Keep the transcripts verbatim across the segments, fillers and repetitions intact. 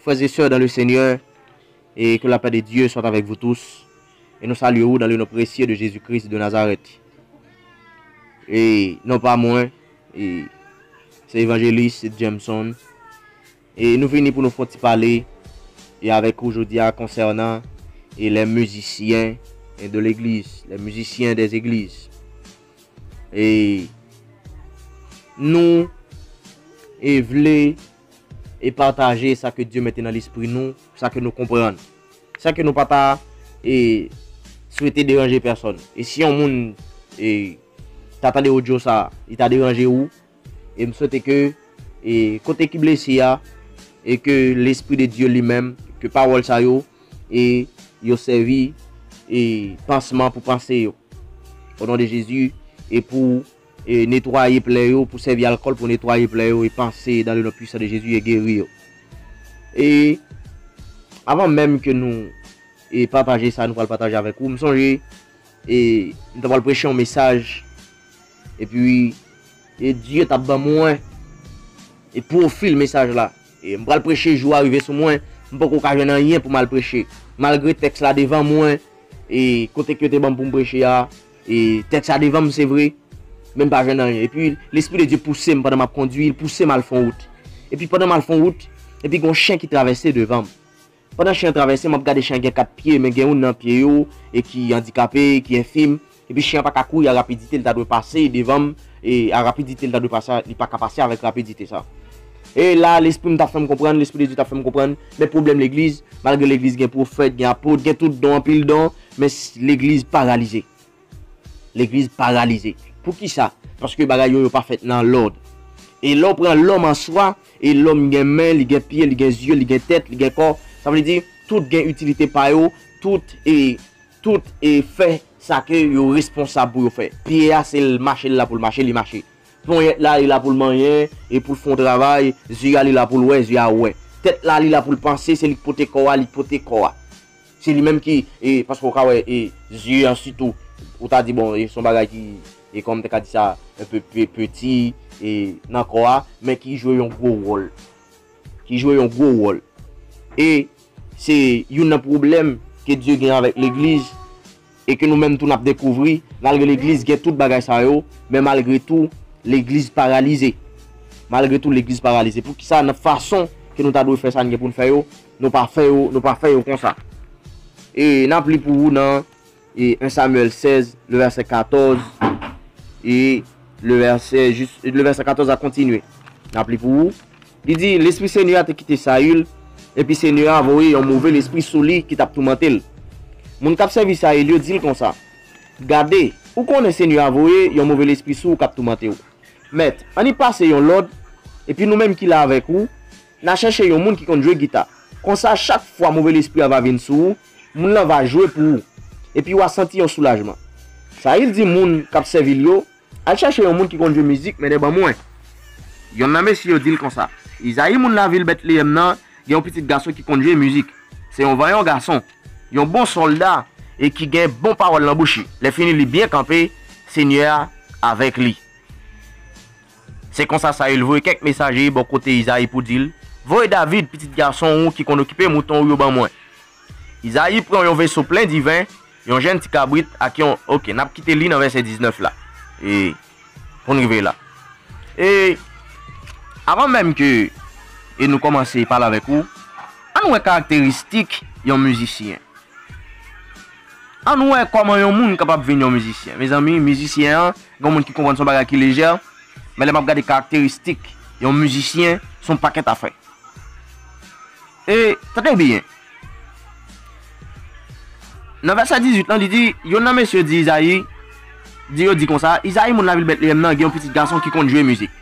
Frères et sœurs dans le Seigneur, et que la paix de Dieu soit avec vous tous. Et nous saluons vous dans le nom précieux de Jésus-Christ de Nazareth. E non pa mwen, e se evanjelis, se Jameson. E nou vini pou nou fè yon ti pale e avèk ou jodi a konsènan e les musiciens de l'église, les musiciens des églises. E nou e vle e pataje sa ke Dye mete nan lespri nou, sa ke nou konprann. Sa ke nou pa ta e swete deranje pèsonn. E si yon moun e ta tande odyo sa, li ta deranje ou, e m swete ke e kote ki blese a, e ke Lespri de Dye li menm, ke pawòl sa yo e yo sèvi e pansman pou panse yo. O non de Jezi, e pou e netwaye plè yo, pou sèvi alkòl pou netwaye plè yo e panse dans le nom puissant de Jésus e geri yo. E avan menm ke nou e pataje sa nou pral pataje avèk ou, m sonje e m ta pral preche yon mesaj, epi e Dye t ap ban mwen e pwofil mesaj la. E m pral preche, jou a rive sou mwen, m poko ka jwenn anyen pou m al preche. Malgre tèks la devan mwen, e kote ke yo te ban m pou m preche a, e tèks la devan m, se vre, men m pa jwenn anyen. Epi, Lespri de Dye pouse m pandan m ap kondui, li pouse m al fè yon wout. Epi, pandan m al fè yon wout, epi, gen yon chen ki travèse devan m. Pandan chen an travèse, m ap gade chen an gen kat pye, men gen youn nan pye yo e ki andikape, ki enfim. Epi chen an pa ka kouri a rapidite l ta dwe pase devan m, e a rapidite l ta dwe pase, li pa ka pase avèk rapidite sa. E la, lespri m t ap fè m konprann, Lespri de Dye t ap fè m konprann, men pwoblèm legliz, malgre legliz gen pwofèt, gen apot, gen tout don, anpil don, men s- legliz paralize. Legliz paralize. Poukisa? Paske bagay yo, yo pa fèt nan lòd. E lè w pran lòm an swa, e lòm gen men, li gen pye, li gen zye, li gen tèt, li gen kò, sa vle di, tout gen itilite pa yo, tout e tout e fè sa ke yo responsab pou yo fè. Pye a, se l mache l la pou l mache, li mache. Ponyèt la, li la pou l manyen e pou l fè yon travay. Zye a, li la pou l wè, zye a wè. Tèt la, li la pou l panse, se li k pote kò a, li k pote kò a. Se li menm ki, e, paske w ka wè, e, zye an sitou, ou ta di, bon, e, se yon bagay ki, e, kòman m te ka di sa, un peu pe- peti, e, nan kò a, men ki jwe yon gwo wòl. Ki jwe yon gwo wòl. E se youn nan pwoblèm ke Dye gen avèk legliz, e ke nou menm tou n ap dekouvri, malgre legliz gen tout bagay sa yo, men malgre tou, legliz paralize. Malgre tou, legliz paralize. Poukisa nan fason ke nou ta dwe fè sa n gen pou n fè yo, nou pa fè yo, nou pa fè yo konsa? E n ap li pou ou nan e un Samuel seize, le verset quatorze, e le verset, jis, le verset quatorze a kontinye. N ap li pou ou. Li di, Lespri Senyè a te kite Sayil, epi Senyè a voye yon move lespri sou li ki t ap toumante l. Moun k ap sèvi Sayil yo di l konsa, Gade, ou konnen Senyè a voye yon move lespri sou ou k ap toumante w. Mèt, anni pase yon lòd, epi nou menm ki la avèk ou, n a chèche yon moun ki konn jwe gita. Konsa, chak fwa move lespri a va vin sou ou, moun nan va jwe pou ou, epi w a santi yon soulajman. Sayil di moun k ap sèvi l yo, Al chèche yon moun ki konn jwe mizik, mennen ban mwen. Yonn nan mesye yo di l konsa, Izayi, moun lavil Betleyèm nan, gen yon pitit gason ki konn jwe mizik. Se yon vanyan gason, yon bon sòlda, e ki gen bon pawòl nan bouch li. Lèfini, li byen kanpe, Senyè a avèk li. Se konsa, Sayil voye kèk mesaje bò kote Izayi pou di l, Voye David, pitit gason w ki konn okipe mouton w yo, ban mwen. Izayi pran yon veso plen diven, yon jenn ti kabrit ak yon, oke, n ap kite li nan vèsè diznèf la. E, pou n rive la. E, avan menm ke e nou kòmanse pale avèk ou, ann wè karakteristik yon mizisyen. Ann wè kòman yon moun kapab vin yon mizisyen. Mezanmi, mizisyen an, gen moun ki konprann se yon bagay ki lejè, men lè m ap gade karakteristik yon mizisyen, se yon pakèt afè. E, tande byen. Nan vèsè dizuit lan, li di, yonn nan mesye di Izayi, di yo di konsa, Izayi, moun lavil Betleyèm nan, gen yon pitit gason ki konn jwe mizik.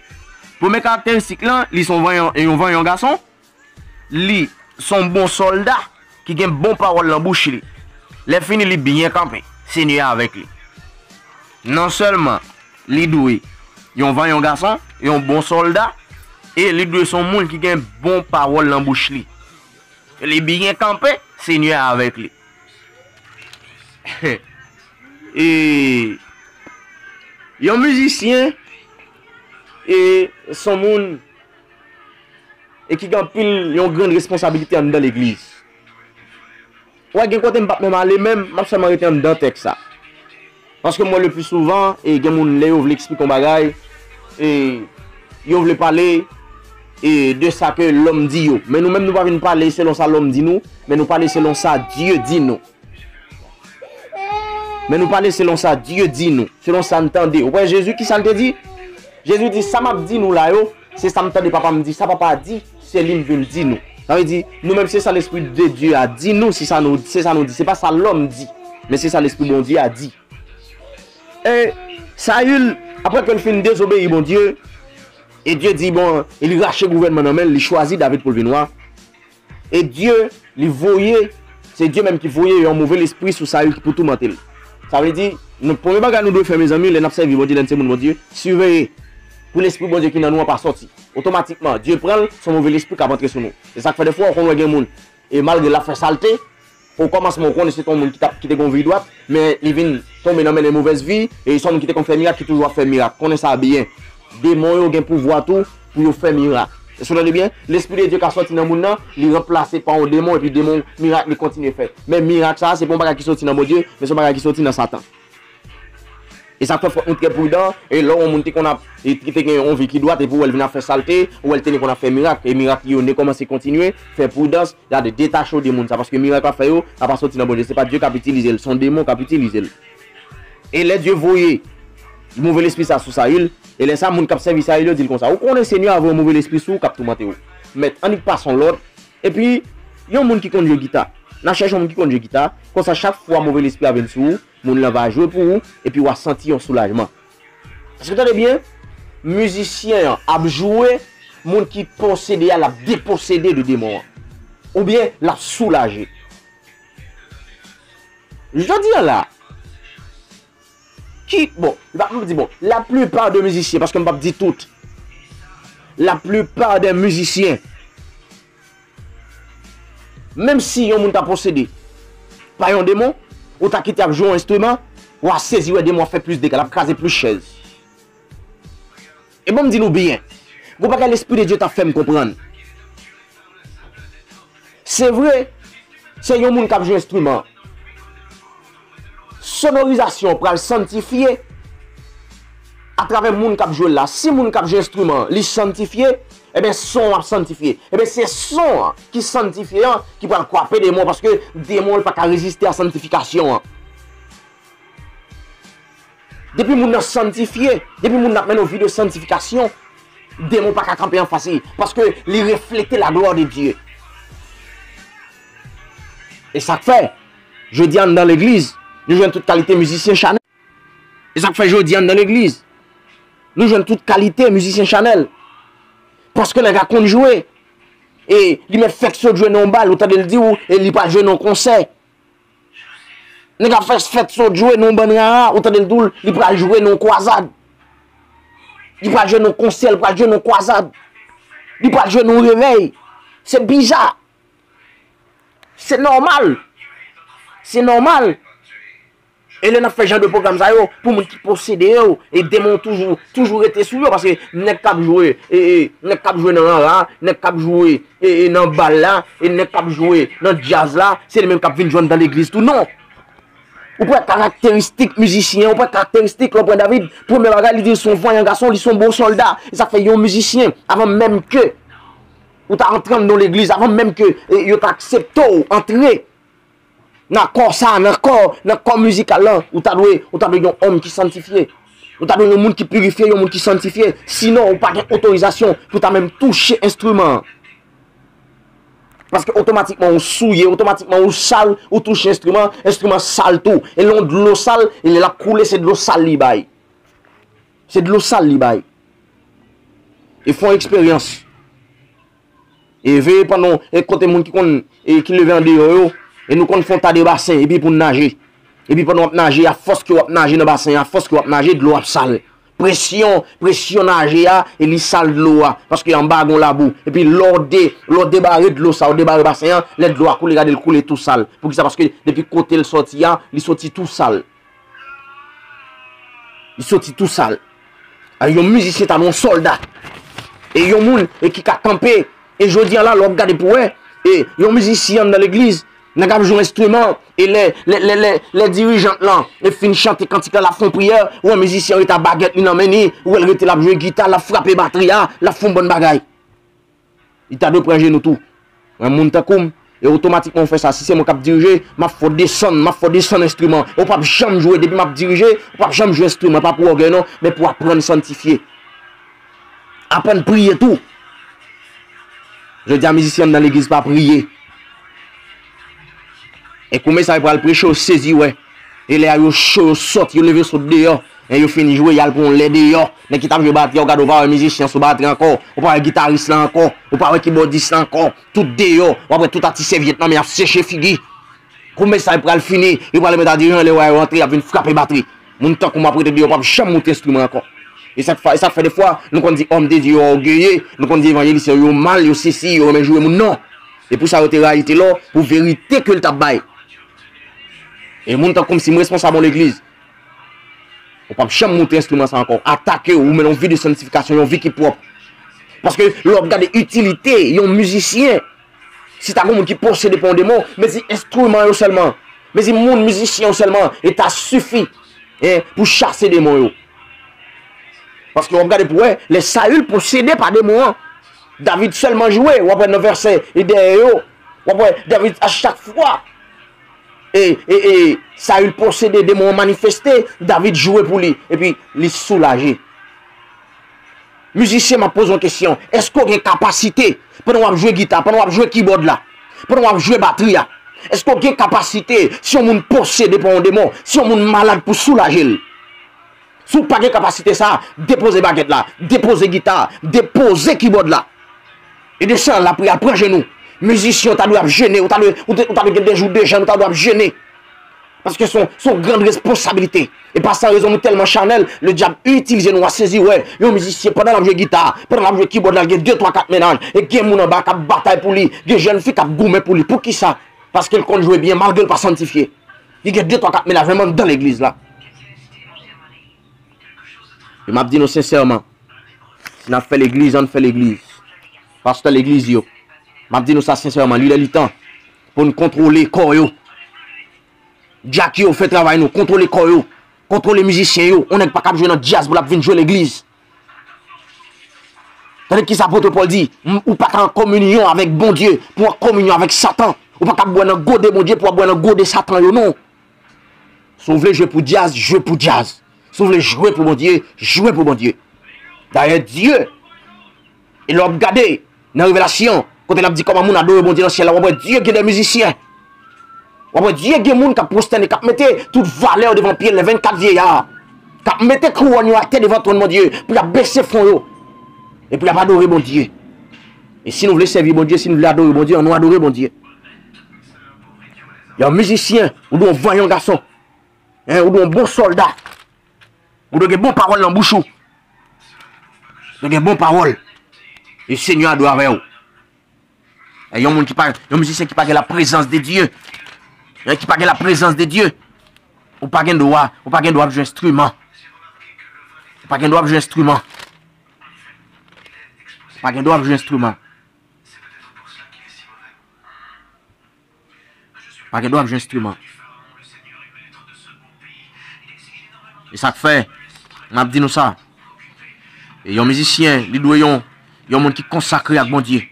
Premye karakteristik lan, li se yon vanyan, yon vanyan gason. Li se yon bon sòlda ki gen bon pawòl nan bouch li. Lèfini, li byen kanpe. Senyè a avèk li. Non sèlman li dwe yon vanyan gason, yon bon sòlda, e li dwe se yon moun ki gen bon pawòl nan bouch li. Li byen kanpe, Senyè a avèk li. E yon mizisyen, e se yon moun e ki gen anpil, yon grenn responsabilite anndan legliz. Ou wè, gen kote m p ap menm ale menm, m ap sèlman rete anndan tèks sa. Paske m wè le pli souvan, e gen moun lè yo vle eksplike yon bagay, e yo vle pale, e de sa ke lòm di yo. Men nou menm nou pa vin pale selon sa lòm di nou, men nou pale selon sa Dye di nou. Men nou pale selon sa Dye di nou, selon sa n tande. Ou wè Jezi, ki sa l te di? Jezi di, sa m ap di nou la yo, se sa m tande Papa m di. Sa Papa a di, se li m vin di nou. Sa vle di, nou menm se sa Lespri de Dye a di nou, se sa nou, se sa nou di. Se pa sa lòm di, men se sa Lespri Bondye a di. E Sayil, apre ke l fin dezobeyi Bondye, e Dye di, bon, e li rache gouvènman nan men l, li chwazi David pou l vin wa. E Dye, li voye, se Dye menm ki voye yon move lespri sou Sayil ki pou toumante l. Sa vle di, nou, premye bagay nou dwe fè, mezanmi, lè n ap sèvi Bondye, lè n se moun Bondye, siveye pou Lespri Bondye ki nan nou an pa sòti. Otomatikman, Dye pran l, se yon move lespri k ap antre sou nou. Se sa k fè defwa, ou konn wè gen moun, e malgre l ap fè salte, o kòmansman, ou konnen se te yon moun ki t ap, ki te gen yon vi dwat, men li vin tonbe nan men de movèz vi, e se yon moun ki te konn fè mirak, ki toujou ap fè mirak. Konnen sa byen. Demon yo gen pouvwa tou pou yo fè mirak. Èske w tande byen? Lespri de Dye ka sòti nan moun nan, li ranplase pa yon demon, epi demon, mirak li kontinye fèt. Men mirak sa a, se pa yon bagay ki sòti nan Bondye, men se yon bagay ki sòti nan Satan. E sa fè fòk nou trè pridan, e lè yon moun te konn ap, e ki te gen yon vi ki dwat, epi w wè l vin ap fè salte, ou wè l te konn ap fè mirak, e mirak li yo ne kòmanse kontinye, fè pridans, gade, detache w de moun sa, paske mirak l ap fè yo, sa pa sòti nan Bondye, se pa Dye k ap itilize l, se yon demon k ap itilize l. E lè Dye voye move lespri sa sou Sayil, e lè sa moun k ap sèvi Sayil yo di l konsa, ou konnen Senyè a voye yon move lespri sou ou k ap toumante w. Mèt, annik pase yon lòt, epi yon moun ki konn jwe gita, n a chèche yon moun ki konn jwe gita, konsa chak fwa move lespri a vin sou ou, moun lan va jwe pou ou, epi w a santi yon soulajman. Èske w tande byen? Mizisyen an ap jwe, moun ki posede a, l ap deposede de demon an. Oubyen, l ap soulaje. Jodi a la, ki, bon, m ap di, bon, laplipa de mizisyen, paske m p ap di tout. Laplipa de mizisyen, menm si yon moun ta posede pa yon demon, ou ta kite ap jwe yon enstriman, w a sezi wè demon an fè plis dega, l ap kraze plis chèz. E bon, m di nou byen, gon bagay Lespri de Dye t ap fè m konprann. Se vre, se yon moun k ap jwe enstriman. Sonorizasyon pral santifye atravè moun k ap jwe l la. Si moun k ap jwe enstriman, li santifye, ebyen, son an ap santifye. Ebyen, se son an ki santifye an ki pral kwape demon, paske demon an pa ka reziste a santifikasyon an. Depi moun nan santifye, depi moun nan ap mennen yon vi de santifikasyon, demon pa ka kanpe anfas li, paske li reflete la glwa de Dye. E sa k fè, jodi a, anndan legliz, nou jwenn tout kalite mizisyen chanèl. E sa k fè, jodi a, anndan legliz, nou jwenn tout kalite mizisyen chanèl. Paske nèg la konn jwe, e li mèt fèk sot jwe nan yon bal, ou tande l di w, e li pral jwe nan yon konsè. Nèg ap fè fèt sot jwe nan yon bann rara, ou tande l di w, li pral jwe nan yon kwazad. Li pral jwe nan yon konsè, li pral jwe nan yon kwazad. Li pral jwe nan yon revèy. Se biza. Se nòmal. Se nòmal. E lè n ap fè jan de pwogram sa yo, pou moun ki posede yo, e demon toujou, toujou rete sou yo, paske nèg k ap jwe, e, e, nèg k ap jwe nan rara, nèg k ap jwe, e, e, nan bal la, e nèg k ap jwe nan djaz la, se li menm k ap vin jwe anndan legliz tou, non. Ou pran karakteristik mizisyen, ou pran karakteristik lè w pran David, premye bagay, li di l se yon vanyan gason, li se yon bon sòlda. E sa k fè yon mizisyen, avan menm ke ou ta antre anndan yon legliz, avan menm ke, e, yo ta aksepte w antre nan kò sa, nan kò, nan kò mizikal lan, ou ta dwe, ou ta dwe yon òm ki santifye. Ou ta dwe yon moun ki pirifye, yon moun ki santifye. Sinon, ou pa gen otorizasyon pou ta menm touche enstriman an. Paske otomatikman ou souye, otomatikman ou sal, ou touche enstriman, enstriman sal tou. E lè yon dlo sal, e lè l ap koule, se dlo sal li bay. Se dlo sal li bay. E fè yon eksperyans. E veye pandan, e kote moun ki konn, e ki leve andeyò yo, e nou konn fè yon ta de basen, epi pou n naje. Epi pandan w ap naje, afòs ke w ap naje nan basen an, afòs ke w ap naje, dlo ap sal. Presyon, presyon naje a, e li sal dlo a, paske anba a gon labou. Epi lè w de, lè w debare dlo sa, w debare basen an, lè dlo a koule, gade l koule tou sal. Poukisa? Paske depi kote l sòti a, li sòti tou sal. Li sòti tou sal. A, yon mizisyen ta dwe yon sòlda. E yon moun, e ki ka kanpe, E jodi a la, lè w ap gade pou wè, e yon mizisyen anndan legliz, nèg ap jwe enstriman, e lè, lè, lè, lè, lè dirijant lan e fin chante kantik la, l ap fè yon priyè, ou wè mizisyen an rete a bagèt li nan men li, ou wè l rete l ap jwe gita, l ap frape batri a, l ap fè yon bann bagay. Li ta dwe pran jenou tou. Mwen, moun tankou m, e otomatikman ou fè sa. Si se mwen k ap dirije, m ap fè w desann, m ap fè w desann enstriman. Ou p ap janm jwe, depi m ap dirije, ou p ap janm jwe enstriman, pa pou ògèy non, men pou aprann sanntifye. Aprann priye tou. Jodi a, mizisyen anndan legliz pa priye. E kou mesaj pral preche, yo sezi wè. E lè a yo cho, yo sòt, yo leve sot deyò. E yo fin jwe, y al pran yon lè deyò. Nèg ki t ap jwe batri a, ou gade, ou pa wè mizisyen sou batri ankò. Ou pa wè gitaris la ankò. Ou pa wè kibòdis la ankò. Tout deyò. W ap wè tout atis sèvyèt nan men y ap seche figi. Kou mesaj pral fini, yo pral remèt a dirijan, lè w wè yo rantre, y ap vin frape batri. Moun tankou m ap rete deyò, p ap janm moute enstriman ankò. E sa k fè, e sa k fè defwa, nou konn di òm de Dye yo ògeye, nou konn di evanjelisyen yo mal, yo sesi, yo renmen joure moun. Non. E pou sa yo te rayi Telò, pou verite ke l t ap bay. E moun tankou m, si m responsab yon legliz, ou p ap janm moute enstriman sa ankò. Atake yo, ou mennen yon vi de sanntifikasyon, yon vi ki pwòp. Paske lè w ap gade itilite yon mizisyen, si ta gen moun ki posede pa yon demon, mezi enstriman yo sèlman, mezi moun mizisyen yo sèlman, e ta sifi, en, pou chase demon yo. Paske w ap gade pou wè, lè Sayil posede pa demon an, David sèlman jwe, w ap wè nan vèsè e dèyè yo, w ap wè David a chak fwa e, e, e Sayil posede, demon an manifeste, David jwe pou li, epi li soulaje. Mizisyen, m ap poze w kesyon, èske w gen kapasite, pandan w ap jwe gita, pandan w ap jwe kibòd la, pandan w ap jwe batri a, èske w gen kapasite, si yon moun posede pa yon demon, si yon moun malad, pou soulaje l? Si w pa gen kapasite sa a, depoze bagèt la, depoze gita a, depoze kibòd la. E desann, lapriyè, pran jenou. Mizisyen, ou ta dwe ap jene, ou ta dwe, ou te, ou ta dwe gen de jou de jèn, ou ta dwe ap jene. Paske se yon, se yon gran responsabilite. E pa san rezon nou tèlman chanèl, le dyab itilize nou a sezi wè. Yon mizisyen, pandan l ap jwe gita, pandan l ap jwe kibòd la, l gen de, twa, kat mennaj. E gen moun anba k ap batay pou li, gen jèn fi k ap goumen pou li. Poukisa? Paske l konn jwe byen, malgre l pa sanntifye. Li gen de, twa, kat mennaj, menm anndan legliz la. E m ap di nou sensèman, si n ap fè legliz, ann fè legliz. Pastè legliz yo, m ap di nou sa sensèman, li lè li tan pou n kontwole kò yo. Dyak yo, fè travay nou, kontwole kò yo, kontwole mizisyen yo. Yon nèg pa kab jwe nan djaz pou l ap vin jwe legliz. Tande kisa apot Pòl di, m, ou pa ka an kominyon avèk Bondye pou w an kominyon avèk Satan. Ou pa kab bwè nan gode Bondye pou w ap bwè nan gode Satan yo, non. Si w vle jwe pou djaz, jwe pou djaz. Si w vle jwe pou Bondye, jwe pou Bondye. Dayè, Dye, e lè w ap gade nan Revelasyon, kote l ap di kòman moun adore Bondye nan syèl la, w ap wè Dye gen de mizisyen. W ap wè Dye gen moun k ap pwostène, k ap mete tout valè yo devan pye l, lè vennkat vyeya, k ap mete kouwòn yo atè devan twòn Bondye, pou y ap bese fwon yo, e pou y ap adore Bondye. E si nou vle sèvi Bondye, si nou vle adore Bondye, ann nou adore Bondye. Yon mizisyen, ou dwe yon vanyan gason. Hein, ou dwe yon bon sòlda. Ou dwe gen bon pawòl nan bouch ou. Ou dwe gen bon pawòl. E Senyè a dwe avè w. E yon moun ki pa, yon mizisyen ki pa gen la prezans de Dye. Hein, ki pa gen la prezans de Dye. Ou pa gen dwa, ou pa gen dwa ap jwe enstriman. Ou pa gen dwa ap jwe enstriman. Ou pa gen dwa ap jwe enstriman. Pa gen dwa ap jwe enstriman. E sa k fè, m ap di nou sa. E yon mizisyen, li dwe yon, yon moun ki konsakre ak Bondye.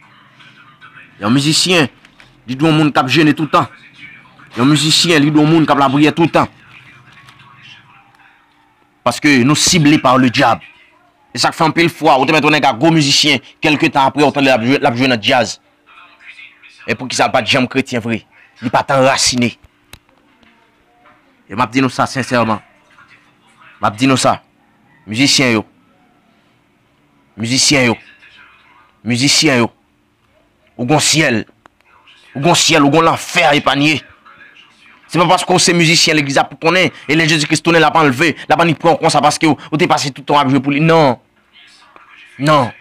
Yon mizisyen, li dwe yon moun k ap jene toutan. Yon mizisyen, li dwe yon moun k ap lapriyè toutan. Paske nou sible pa le dyab. E sa k fè anpil fwa, ou te mèt wè nèg la gwo mizisyen, kèlke tan apre, ou tande l ap jwe, l ap jwe nan djaz. E poukisa l pa t janm kretyen vre? Li pa t anrasine. E m ap di nou sa sensèman. M ap di nou sa. Mizisyen yo. Mizisyen yo. Mizisyen yo. Ou gon syèl. Ou gon syèl, ou gon lanfè a epanye. Se pa paske w se mizisyen legliz la pou konnen, e lè Jezi Kris tounen, l ap anlve, l ap annik pran w konsa paske w, ou te pase tout tan w ap jwe pou li. Non. Non.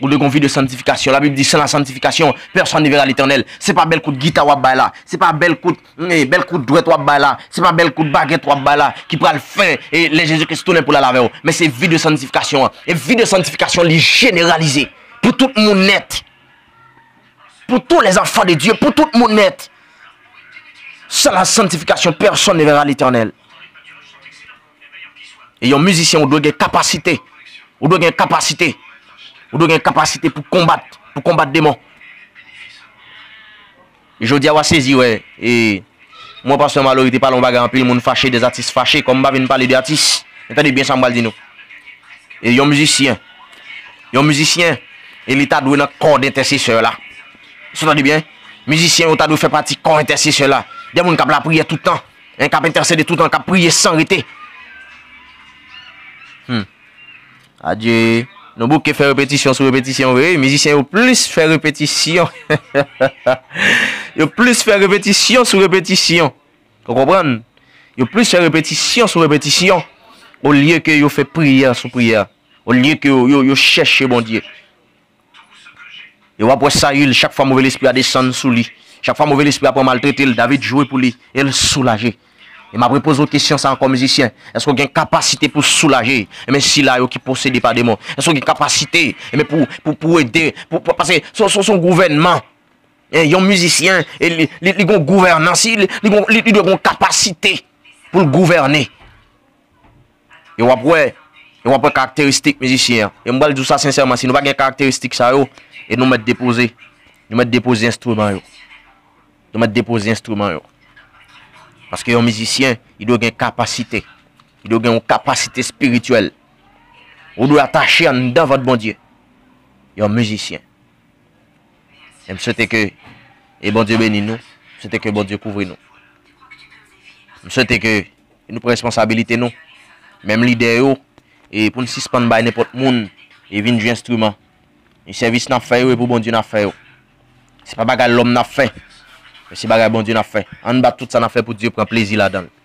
Ou dwe gon vi de santifikasyon. Labib di, sans la sanctification, personne ne verra l'Éternel. Se pa bèl kout gita w ap bay la. Se pa bèl kout, eh, bèl kout dwèt w ap bay la. Se pa bèl kout bagèt w ap bay la ki pral fè, eh, lè Jezi Kris tounen pou l al avè w. Men se vi de santifikasyon an. E vi de santifikasyon, li jeneralize pou tout moun nèt. pour tous les enfants de Dieu, pour tout moun nèt. Sans la sanctification, personne ne verra l'Éternel. E yon mizisyen, ou dwe gen kapasite. Ou dwe gen kapasite. Ou dwe gen kapasite pou konbat, pou konbat demon. Jodi a, w a sezi, wè. E mwen, pastè Mallory te pale yon bagay, anpil moun fache, des artistes fâchés. Kòm m pa vin pale de atis, men tande byen sa m pral di nou. E yon mizisyen, yon mizisyen, e li ta dwe nan kò entèsesè la. Èske w tande byen? Mizisyen yo ta dwe fè pati kò entèsesè la. De moun k ap lapriyè tout tan, en, k ap entèsede tout tan, k ap priye san rete. Hmm. Adye, nou bouke fè repetisyon sou repetisyon, wi. Mizisyen yo plis fè repetisyon. Yo plis fè repetisyon sou repetisyon. Ou konprann? Yo plis fè repetisyon sou repetisyon, olye ke yo fè priyè sou priyè, olye ke yo, yo, yo chèche Bondye. E w ap wè Sayil, chak fwa move lespri a desann sou li, chak fwa move lespri a pran maltrete l, David jwe pou li, e l soulaje. E m ap repoze w kesyon sa ankò, mizisyen. Èske w gen kapasite pou soulaje? Enben, sila yo ki posede pa demon, èske w gen kapasite, enben, pou, pou, pou ede, pou, pou, paske se, se, se yon gouvènman. E yon mizisyen, e li, li, li gen yon gouvènans, li, li, gen- li, li dwe gen yon kapasite pou l gouvène. E w ap wè, e w ap wè karakteristik mizisyen an. E m pral di w sa sensèman, si nou pa gen karakteristik sa yo, e nou mèt depoze, nou mèt depoze enstriman yo. Nou mèt depoze enstriman yo. Paske yon mizisyen, li dwe gen kapasite. Li dwe gen yon kapasite espirityèl. Ou dwe atache anndan vant Bondye. Yon mizisyen. E m swete ke, e Bondye beni nou. M swete ke Bondye kouvri nou. M swete ke nou pran responsabilite nou. Menm lidè yo, e pou n sispann bay nenpòt moun, e vin jwe enstriman. E sèvis n ap fè yo, e pou Bondye n ap fè yo. Se pa bagay lòm n ap fè, men se bagay Bondye n ap fè. Ann bat tout sa n ap fè pou Dye pran plezi ladan l.